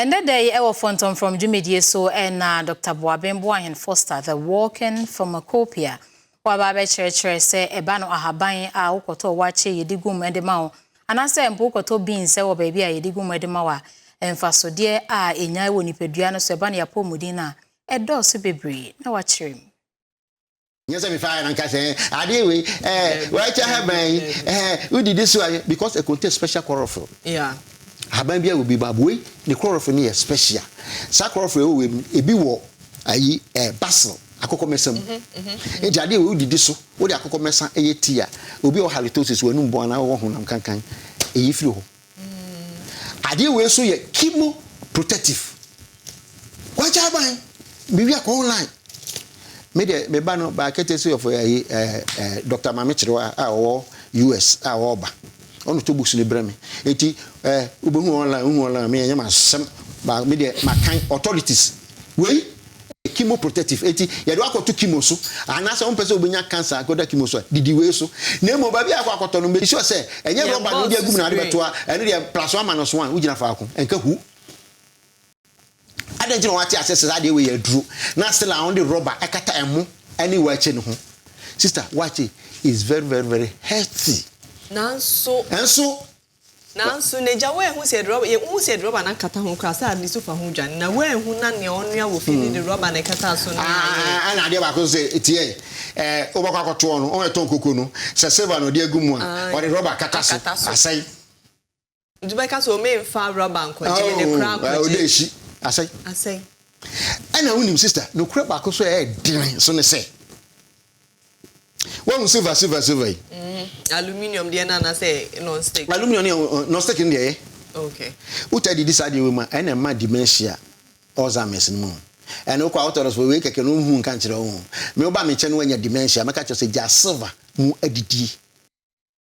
Ɛnnɛ da yi wɔ Fɔntɔmfrɔm dwumadie so na Dɔkta Boaben Boahen Foster, The Walking Pharmacopoeia, waba abɛkyerɛkyerɛ sɛ ɛba no ahaban a wokɔtɔ waakye yɛdi gum de ma wo anaasɛ mpo wokɔtɔ beans wɔ baabi a yɛdi gum de ma wo a, mfasodeɛ a ɛnya wɔ nipadua no so ɛba no yɛapɔmuden no a ɛdɔɔso bebree na wakyerɛ mu. Nyɛ sɛ mefa ayɛ no nka sɛ adeɛ wei wɔakyɛ haban yi wodidi so a, because it contains special chlorophyll. Haban bi a wɔ bi ba wei ne chlorophyll no yɛ special. Saa chlorophyll ɛwɔ wei mu, ebi wɔ ayi basil, akokɔ mɛsa mu. Nti adeɛ wei wodidi so, wode akokɔ mɛsa ɛyɛ tea a, obi a wɔ halitosis, wɔnum bɔn anaa wɔwɔ honam kankan, ɛyi firi hɔ. Adeɛ wei nso yɛ chemo protective. Wakyɛ haban biribi akɔ online. Me deɛ, me ba no baakɛtɛ sɛ ɔfɔ ayi ɛɛ ɛɛ Dr. Maame Kyerɛwa a ɔwɔ US a ɔreba, ɔno to books no brɛ me. Eti wobɛhu online, wohu online, me ɛnyɛ ma asɛm ba. Me deɛ, makan authorities. Wei chemo protective, eti yɛde wakɔto chemo so anaasɛ wɔn pɛ sɛ wobɛnya cancer akɔda chemo so a, didi wei so. Na emu baabi a akɔtɔ no, make sure sɛ ɛnyɛ rɔba na wode agu mu na ade bɛto a, ɛno deɛ plus one minus one, wogyina faako ɛnka hu. Adan nti na wate ase sɛ saa adeɛ wei yɛ aduro na still a wɔde rɔba ɛkata ɛmo ɛne waakye ne ho? Sister, waakye is very, very, very healthy. Nanso ɛnso Nanso n'agya woehu sɛ rɔba yɛhu sɛ rɔba na kata ho koraa sɛ ade so fa ho dwane na woehu na nea ɔnoa wɔ fie ne de rɔba na ɛkata so no. Ɛna adeɛ baako sɛ tie wobɛkɔ akɔtoɔ no, ɔyɛ tɔn koko no sɛ silver na ɔde agu mu a, ɔde rɔba kata so. Akata so. Asɛe. Nti bɛka sɛ ɔmɛmfa rɔba nkɔgye ne kora. Ɔde nkɔgye. Ehyi asɛe. Asɛe. Ɛna wonim, sister, nokura baako so a ɛyɛ den so ne sɛ wɔn silver, silver, silver yi. Aluminium deɛ no anaasɛ non stick? Aluminium ne non stick no deɛ yɛ. Wota didi saa deɛ wɔ mu a, ɛna ɛma dementia, Alzheimer's no mu. Ɛna wokɔ a wotɔ no so wei kɛkɛ no, wohu nka nkyerɛ wo ho. Me woba me nkyɛn no, woanya dementia, mɛka kyerɛ sɛ gya silver mu adidie.